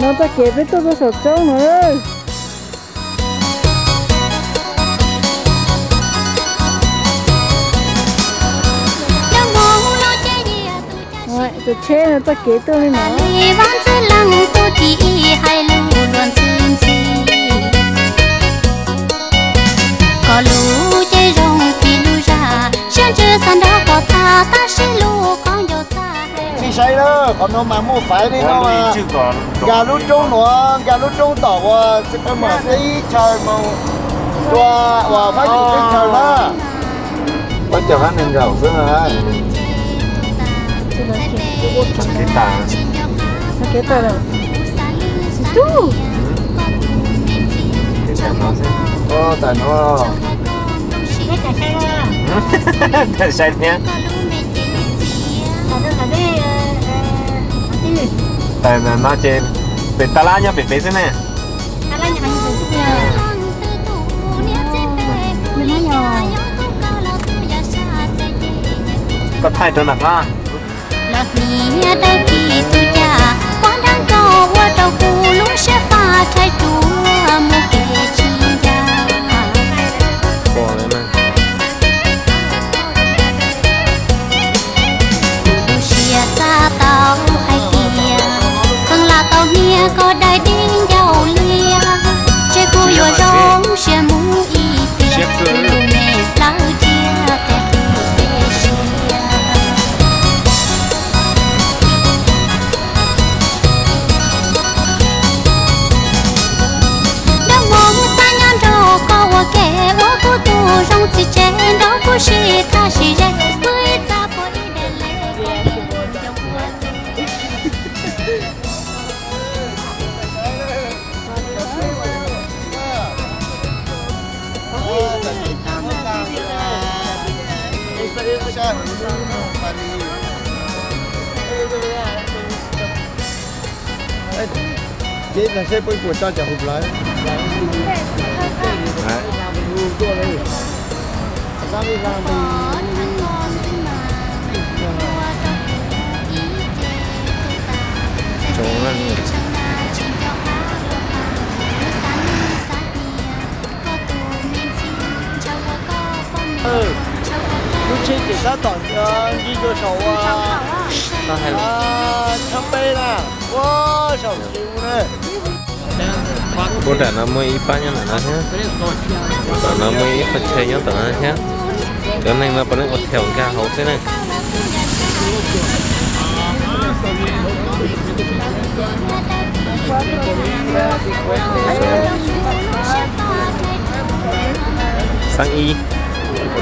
No txoj kev peb tuaj rau saum roob no. Tus tsheb no txoj kev tuaj li no. Tsis saib na, qhov no mas muaj faiv li no mas. Nkag lub roob nuav, nkag lub roob tom uas txiv qe mom teb chaws mus dua uas Fab Kis teb chaws na. Pab caug hab neeg nkaum xwb na. Kev tas. Kev tas lawm. Tus. Kev tas no xwb. Ua tas no. Saib thiab. Tas no ces pem tab lab nyob pem pem xwb ne. Koj thaij rau nram qab. Los hniav dawb kis tus cas, pov dab nkauj ua rau kuv lub siab faj rhais ruam mus kev tsis ncaj. Kuv lub siab xav tau hais tias, feem lam tau hniav koj daim di ncauj liab, ntshe kuv yuav zoo siab mus ib tiam, kuv lub me plawv tsiab tes tus peb siab. Nraug Hmoob xav nyob nrog koj ua ke, ua kuv tus zoo txiv tsev, nrog kuv sib tham sib ze, pw ib txaj puas ib daim le, koj ib puas cov puas tes. Ces tag seb peb puas tso cov hauv plawv. Lub tsheb ces tab tom nce rau saum ua, tshab peb na, ua saum tsev ua na. Puag nram no muaj ib pab nyob ntawm no thiab. Tom no muaj ib qho chaw nyob tom no thiab. Cov neeg no puav leej ua theem nkag hauv xwb na. Xeeb ib,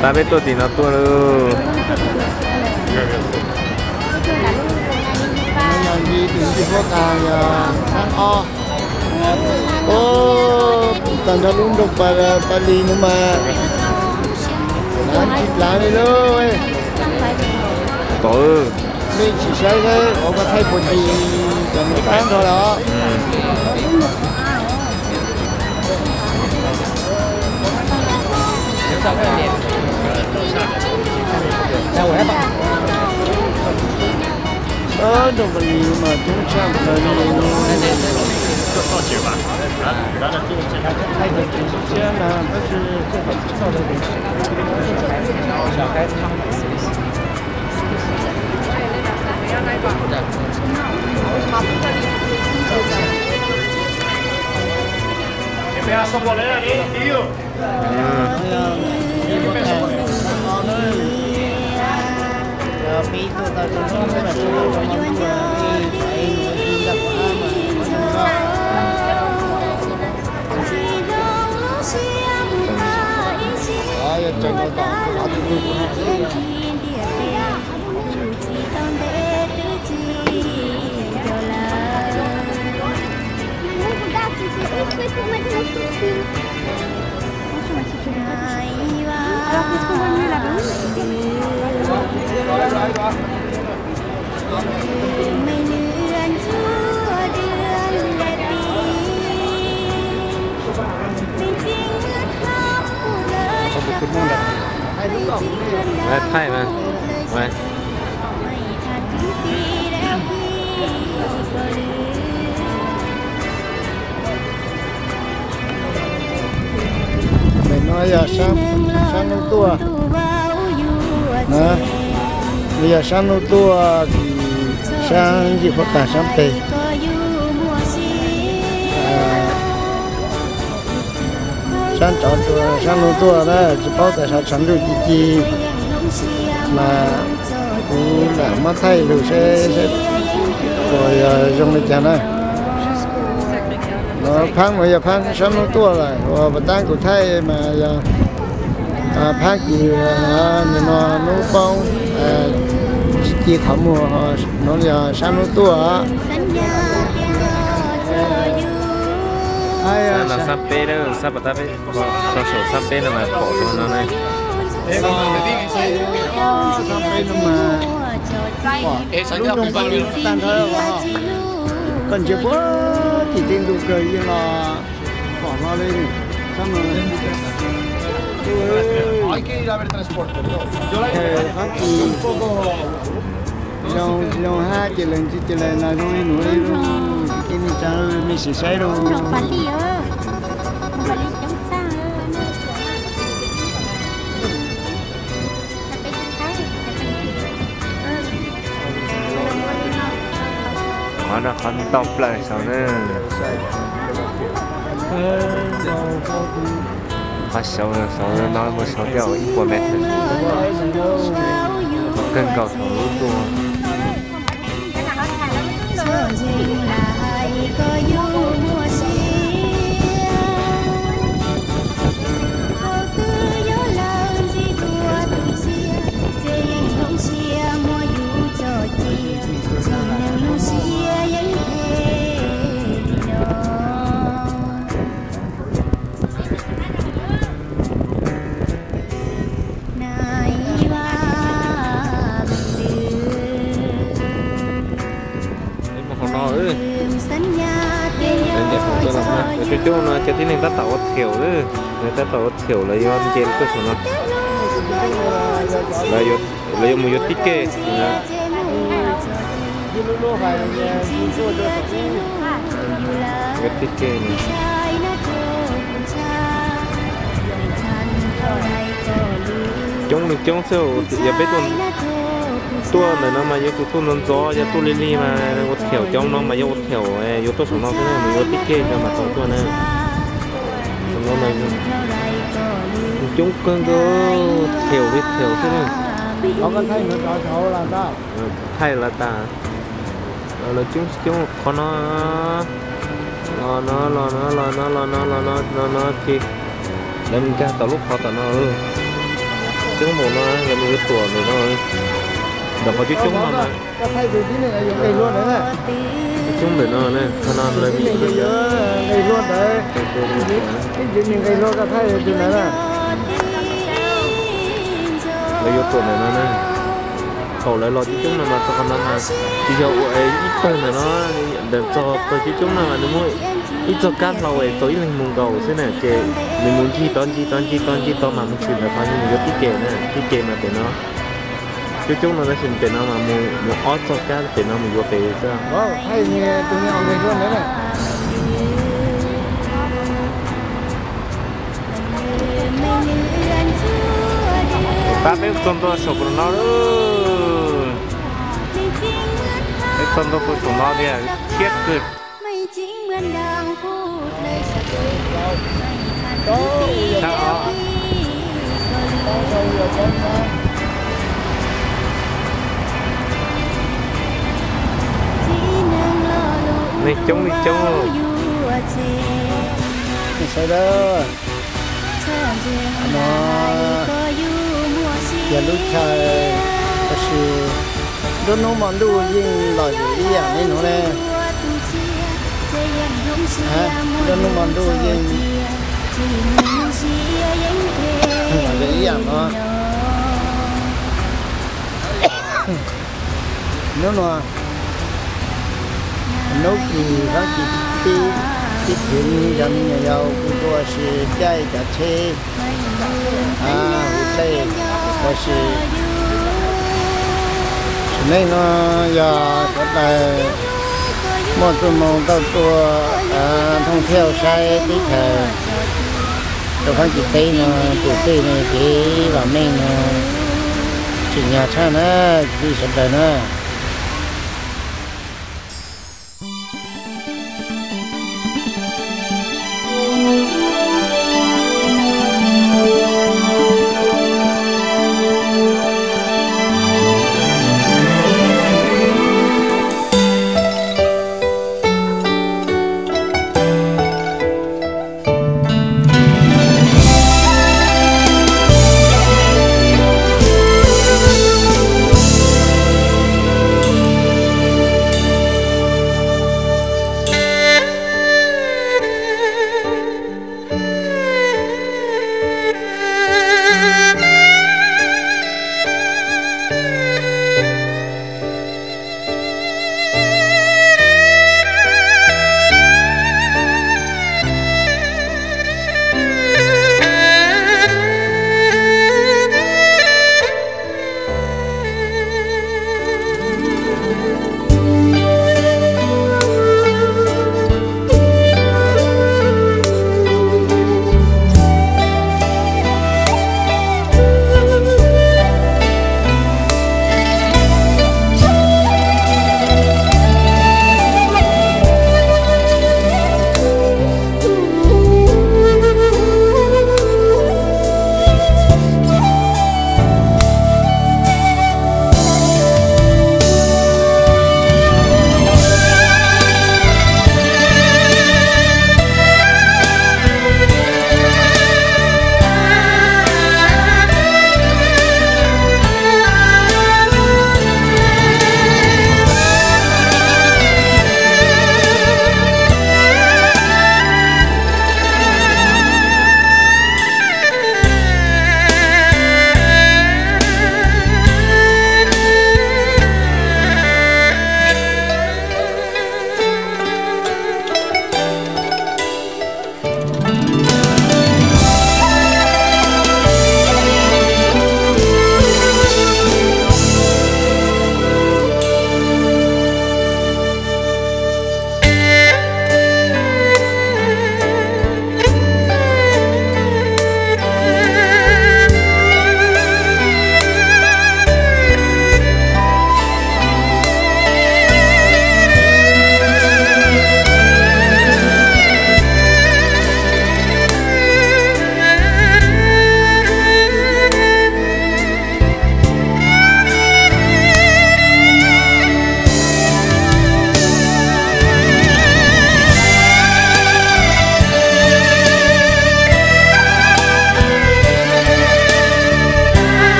tab peb tuaj tim no tuaj lauj. Yog nce tus nce huab tas yog xeeb ob. Tag nrho lub nroog Pas Lis no mas, tsis lav li lauj. Mej tsis saib, qhov koj thaij puas tis, cov no tag nrho lawm. Nroog Pas Lis mas coob tshaj plaws li. Thaij puas tis siab na, tab sis txhoj lawv tus. Thaij mas. Yog sab hnub tuaj, yog sab hnub tuaj, sab ncig qhuav tag sab pem, sab ntsov sab hnub tuaj na, tsis paub tas sab tshav ntuj ci ci, mas kuv lam muab thaij lug seb puas yog zoo li cas na. Phab no yog phab sab hnub tuaj lawm uas puas tab kuv thaij mas yog phab kis nim no hnub poob tsis ci qhov muag, no yog sab hnub tuaj. Sab no sab peb, sab pem, sab peb no mas pom no na. Sab peb no mas pom lub nroog Paj Lis tag nrho. Koj ntsia puag tim tej ntug kawg yeej los pom no li. Sab no Fab Kis zoo hab ces lawv ntsia ces lawv nas zoo li nuav li lub ces mej tsaa mej sim saib lub. Qhov no qhov ntau plaws saud na. Qhov saud, saud no muaj saud coj ib puas mev, qhov kawg nkaus saud lub tuaj. Qhov no, cov coob coob no cov tib neeg tab tom ua thaum, nws tab tom ua thaum lawv yuav nce tuaj saum no, lawv yuav mus yuav tib ke. Yuav tib ke. Coob li coob xwb, yog peb tuaj ntawm no mas yuav tsum tuaj ntxov ntxov, yog tuaj lig lig mas ua thaum coob no mas yuav ua thaum, yuav tuaj saum no xwb, mus yuav tib ke no mas tau tuaj na. Coob kawg nkaus, thaum li thaum xwb na. Thaij lawv tas, lawv coob coob qhov no, los no los no los no los no los no los no ces lawv mus nkag tom lub qhov tom no. Coob npaum no lawv mus yuav tuam ntawm no, ntawm qhov coob coob no mas. Coob ntawm no, qhov no lawv mus yuav, ib ntsis nqis hlua koj thaij tus ntawd na. Lawv yuav tuam ntawm no na. Thaum lawv los coob coob no mas txog qhov no mas tsis yog ua ib tawg ntawm no, ntawm txog txog coob coob no mas nws muaj ib txoj kab hlau es txaus ib leeg mus nkaus xwb na, ces nws mus ncig tod ncig tod ncig tod ncig tod mas mus txog ntawm qhov nws yuav tib ke na, tib ke mas pem no. Coob coob no tab sis pem no mas mus ob txoj kab pem no mus yuav pem xwb. Pab peb txog ntua saum no, peb txog ntua saum no tiag, thiab kawg. Neeg coob li coob. Sawv daws, no yog lub chaw, tab sis nruab hnub hmo ntuj yeej los yus ib yam li no ne. Nruab hnub hmo ntuj yeej los yus ib yam no. Hnub no, hnub kis, hnub kis peb, peb tsev yog me nyuam yaus kuj tuaj ua si caij cov tsheb, hu dlej ua si. Tsim neej no yog sawv daws muaj txuj moo tau tuaj thooj thiaj saib teb chaws. Rau Faab Kis teb no pum tej no kev vam meej no tsim nyog tshaj na, kwv tij sawv daws na.